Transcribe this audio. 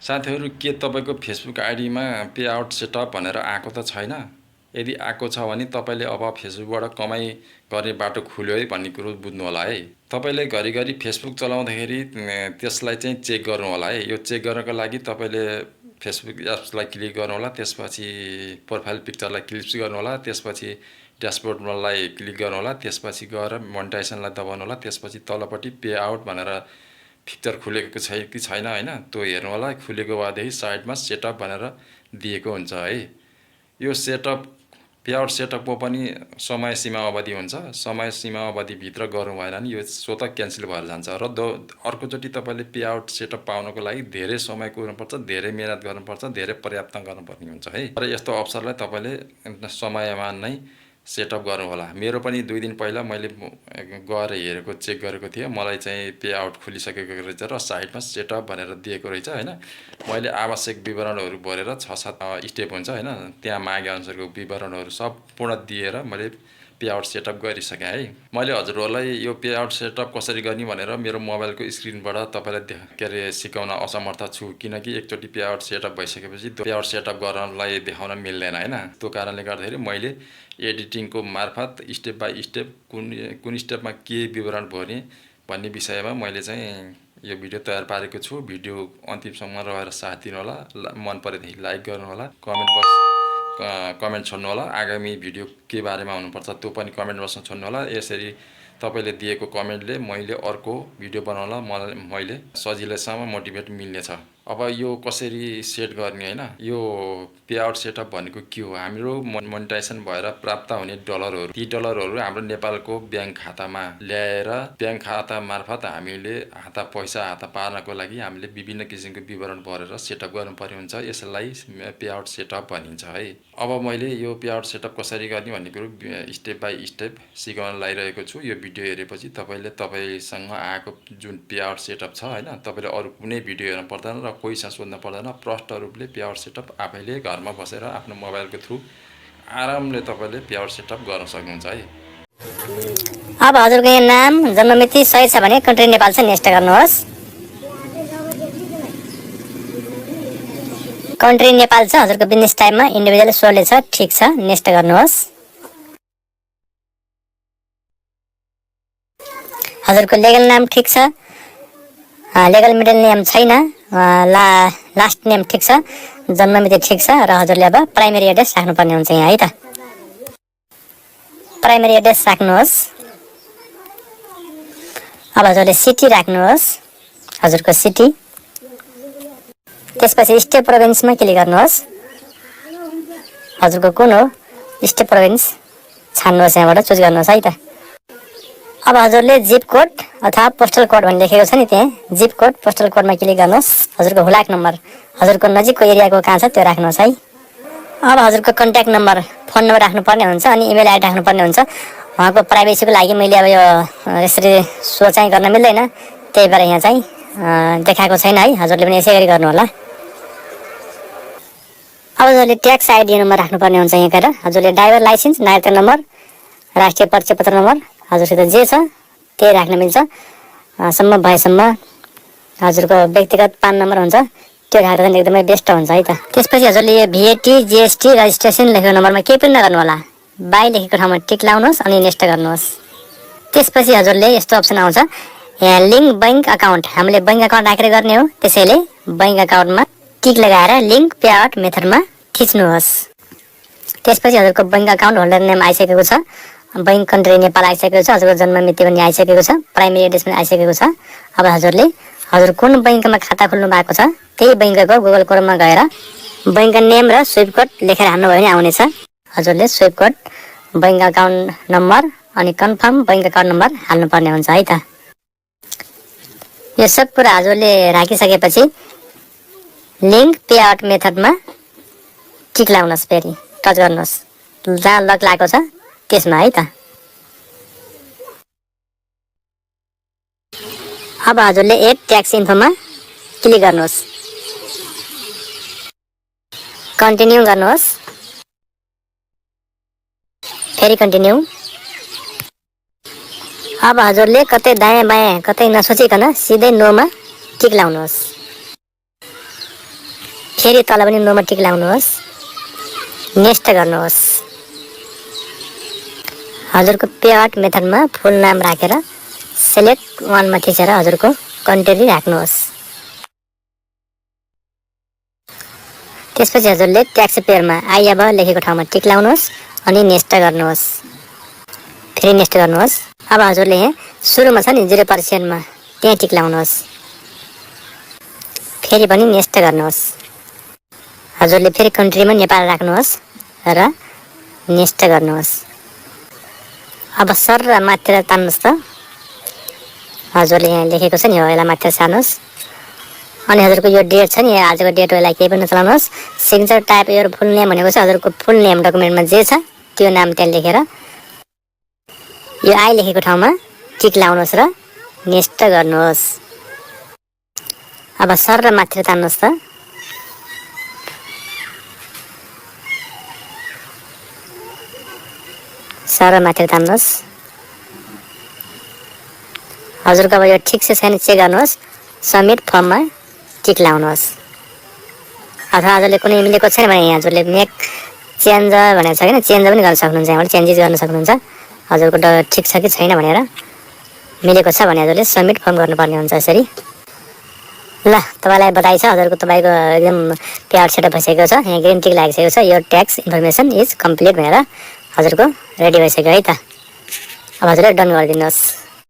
साथीहरु के तपाईको फेसबुक आइडीमा पे आउट सेटअप भनेर आएको त छैन? यदि आएको छ भने तपाईले अब फेसबुकबाट कमाई गर्ने बाटो खुल्यो है भन्ने कुरो बुझ्नु होला है। तपाईले घरिघरि फेसबुक चलाउँदाखेरि त्यसलाई चाहिँ चेक गर्नु होला है। यो चेक गर्नको लागि तपाईले फेसबुक एप्सलाई क्लिक गर्नु होला, त्यसपछि प्रोफाइल पिक्चरलाई क्लिक गर्नु होला, त्यसपछि ड्याशबोर्डलाई क्लिक गर्नु होला, त्यसपछि गएर मोनेटाइजेसनलाई दबाउनु होला, त्यसपछि तलपट्टि पे आउट भनेर पिक्चर खुलेको छ कि छैन हैन त्यो हेर्नु होला। खुलेको भएदेखि साइडमा सेटअप भनेर दिएको हुन्छ है। यो सेटअप पे आउट सेटअपको पनि समय सीमा अवधि हुन्छ। समय सीमा अवधि भित्र गर्नु भएन भने यो स्वतः क्यान्सल भएर जान्छ र अर्कोचोटि तपाईले पे आउट सेटअप पाउनको लागि धेरै समय कुर्नुपर्छ, धेरै मेहनत गर्नुपर्छ, धेरै प्रयत्न गर्नुपर्ने हुन्छ है। र यस्तो अवसरलाई तपाईले समयमा नै सेटअप गर्नु होला। मेरो पनि 2 दिन पहिला मैले गएर हेरेको चेक गरेको थिएँ। मलाई चाहिँ पे आउट खुलिसकेको रहेछ र साइडमा सेटअप भनेर दिएको रहेछ हैन। मैले आवश्यक विवरणहरू भरेर 6-7 स्टेप हुन्छ हैन, त्यहाँ मागे अनुसारको विवरणहरू सब पूर्ण दिएर मैले पे आउट सेटअप गरिसकेँ है। मैले हजुरहरूलाई यो पे आउट सेटअप कसरी गर्ने भनेर मेरो मोबाइलको स्क्रिनबाट तपाईलाई सिकाउन असमर्थ छु, किनकि एकचोटि पे आउट सेटअप भइसकेपछि पे आउट सेटअप गर्नलाई देखाउन मिल्दैन हैन। त्यो कारणले गर्दाखेरि मैले एडिटिङको मार्फत स्टेप बाइ स्टेप कुन स्टेपमा के विवरण भर्ने भन्ने विषयमा मैले चाहिँ यो भिडियो तयार पारेको छु। भिडियो अन्तिमसम्म रहेर साथ दिनु होला। मन परेदेखि लाइक गर्नु होला, कमेन्ट छोड्नु होला। आगामी भिडियो के बारेमा हुनुपर्छ त्यो पनि कमेन्ट बक्समा छोड्नु होला। यसरी तपाईले दिएको कमेन्टले मैले अर्को भिडियो बनाउनलाई मैले सजिलैसँग मोटिभेट मिल्नेछ। अब यो कसरी सेट गर्ने हैन, यो पे आउट सेटअप भनेको के हो? हाम्रो मोनेटाइजेसन भएर प्राप्त हुने डलरहरू, ती डलरहरू हाम्रो नेपालको ब्याङ्क खातामा ल्याएर ब्याङ्क खाता मार्फत हामीले पैसा पार्नको लागि हामीले विभिन्न किसिमको विवरण भरेर सेटअप गर्नुपर्ने हुन्छ। यसलाई पे आउट सेटअप भनिन्छ है। अब मैले यो पे आउट सेटअप कसरी गर्ने भन्ने कुरो स्टेप बाइ स्टेप सिकाउन लागिरहेको छु। यो भिडियो हेरेपछि तपाईसँग आएको जुन पे आउट सेटअप छ हैन, तपाईले अरु कुनै भिडियो हेर्न पर्दैन र कोहीसँग सोध्न पर्दैन। प्रष्ट रूपले पे आउट सेटअप आफैले घरमा बसेर आफ्नो मोबाइलको थ्रु आरामले तपाईले पे आउट सेटअप गर्न सक्नुहुन्छ है। अब हजुरको यहाँ नाम जन्ममिति सही छ भने कन्ट्री नेपाल छ, नेक्स्ट गर्नुहोस्। कन्ट्री नेपाल छ, हजुरको बिजनेस टाइपमा इन्डिभिजुअल सोले छ, ठीक छ, नेक्स्ट गर्नुहोस्। हजुरको लेगल नाम ठीक छ, लेगल मिडल नेम छैन, लास्ट नेम ठीक छ, जन्ममिति ठीक छ र हजुरले अब प्राइमेरी एड्रेस राख्नुपर्ने हुन्छ यहाँ है त। प्राइमेरी एड्रेस राख्नुहोस्। अब हजुरले सिटी राख्नुहोस्, हजुरको सिटी। त्यसपछि स्टेट प्रोभिन्समा क्लिक गर्नुहोस्। हजुरको कुन हो स्टेट प्रोभिन्स छान्नुहोस्, यहाँबाट चुज गर्नुहोस् है त। अब हजुरले जिप कोड अथवा पोस्टल कोड भन्ने लेखेको छ नि, त्यहाँ जिप कोड पोस्टल कोडमा क्लिक गर्नुहोस्। हजुरको हुलाक नम्बर हजुरको नजिकको एरियाको कहाँ छ त्यो राख्नुहोस् है। अब हजुरको कन्ट्याक्ट नम्बर फोन नम्बर राख्नुपर्ने हुन्छ अनि इमेल आइडी राख्नुपर्ने हुन्छ। उहाँको प्राइभेसीको लागि मैले अब यो यसरी सो चाहिँ गर्न मिल्दैन, त्यही भएर यहाँ चाहिँ देखाएको छैन है। हजुरले पनि यसै गरी गर्नु होला। अब हजुरले ट्याक्स आइडी नम्बर राख्नुपर्ने हुन्छ यहाँ गएर। हजुरले ड्राइभर लाइसेन्स, नागरिकता नम्बर, राष्ट्रिय परिचय पत्र नम्बर हजुरसित जे छ त्यही राख्न मिल्छ। सम्भव भएसम्म हजुरको व्यक्तिगत पान नम्बर हुन्छ त्यो राख्दा पनि एकदमै बेस्ट हुन्छ है त। त्यसपछि हजुरले यो VAT GST रजिस्ट्रेसन लेखेको नम्बरमा केही पनि नगर्नु होला, बाई लेखेको ठाउँमा टिक लाउनुहोस् अनि नेक्स्ट गर्नुहोस्। त्यसपछि हजुरले यस्तो अप्सन आउँछ यहाँ लिङ्क बैंक अकाउन्ट, हामीले बैंक अकाउन्ट राखेर गर्ने हो, त्यसैले बैंक अकाउन्टमा टिक लगाएर लिङ्क पे आउट मेथडमा थिच्नुहोस्। त्यसपछि हजुरको बैंक अकाउन्ट होल्डर नेम आइसकेको छ, बैंक कन्ट्री नेपाल आइसकेको छ, हजुरको जन्ममिति पनि आइसकेको छ, प्राइमेरी एड्रेस पनि आइसकेको छ। अब हजुरले हजुर कुन बैंकमा खाता खोल्नु भएको छ त्यही बैंकको गुगल क्रोममा गएर बैंक नेम र स्विफ्ट कोड लेखेर हाल्नु भयो भने आउनेछ। हजुरले Swift code, bank account number अनि कन्फर्म बैंक अकाउन्ट नम्बर हाल्नुपर्ने हुन्छ है त। यो सब कुरा हजुरले राखिसकेपछि लिङ्क पे आउट मेथडमा टिक लाउनुहोस्, फेरि टच गर्नुहोस् जहाँ लक लागेको छ त्यसमा है त। अब हजुरले एड ट्याक्स इन्फोमा क्लिक गर्नुहोस्, कन्टिन्यू गर्नुहोस्, फेरि कन्टिन्यू। अब हजुरले कतै दायाँ बायाँ कतै नसोचिकन सिधै नोमा टिक लाउनुहोस्। फेरि तल पनि नोमा टिक लाउनुहोस्, नेक्स्ट गर्नुहोस्। हजुरको पेआउट मेथडमा फुल नाम राखेर सेलेक्ट वानमा थिचेर हजुरको कन्ट्री राख्नुहोस्। त्यसपछि हजुरले ट्याक्स पेयरमा आई अब लेखेको ठाउँमा टिक लाउनुहोस् अनि नेक्स्ट गर्नुहोस्। फेरि नेक्स्ट गर्नुहोस्। अब हजुरले यहाँ सुरुमा छ नि 0% मा त्यहाँ टिक लाउनुहोस्। फेरि पनि नेक्स्ट गर्नुहोस्। हजुरले फेरि कन्ट्रीमा नेपाल राख्नुहोस् र नेक्स्ट गर्नुहोस्। अब सर र माथितिर तान्नुहोस् त। हजुरले यहाँ लेखेको छ नि हो, यसलाई माथि सार्नुहोस्। अनि हजुरको यो डेट छ नि, आजको डेट यसलाई केही पनि नचलाउनुहोस्। सिग्नेचर टाइप यो फुल नेम भनेको छ हजुरको फुल नेम डकुमेन्टमा जे छ त्यो नाम त्यहाँ लेखेर यो आई लेखेको ठाउँमा टिक लाउनुहोस् र नेक्स्ट गर्नुहोस्। अब सर र माथि तान्नुहोस् त। सर र माथि तान्नुहोस्। हजुरको अब यो ठिक छ छैन चेक गर्नुहोस्। सबमिट फर्ममा टिक लाउनुहोस्। अथवा हजुरले कुनै मिलेको छैन भने यहाँ हजुरले मेक चेन्ज भनेको छ किन, चेन्ज पनि गर्न सक्नुहुन्छ। यहाँबाट चेन्जेस गर्न सक्नुहुन्छ हजुरको ठिक छ कि छैन भनेर। मिलेको छ भने हजुरले सबमिट फर्म गर्नुपर्ने हुन्छ यसरी। ल तपाईँलाई बधाई छ, हजुरको तपाईँको एकदम पेआउट सेटअप भइसकेको छ। यहाँ ग्रिन टिक लागिसकेको छ, यो ट्याक्स इन्फर्मेसन इज कम्प्लिट भनेर हजुरको रेडी भइसक्यो है त। अब हजुरले डन गरिदिनुहोस्।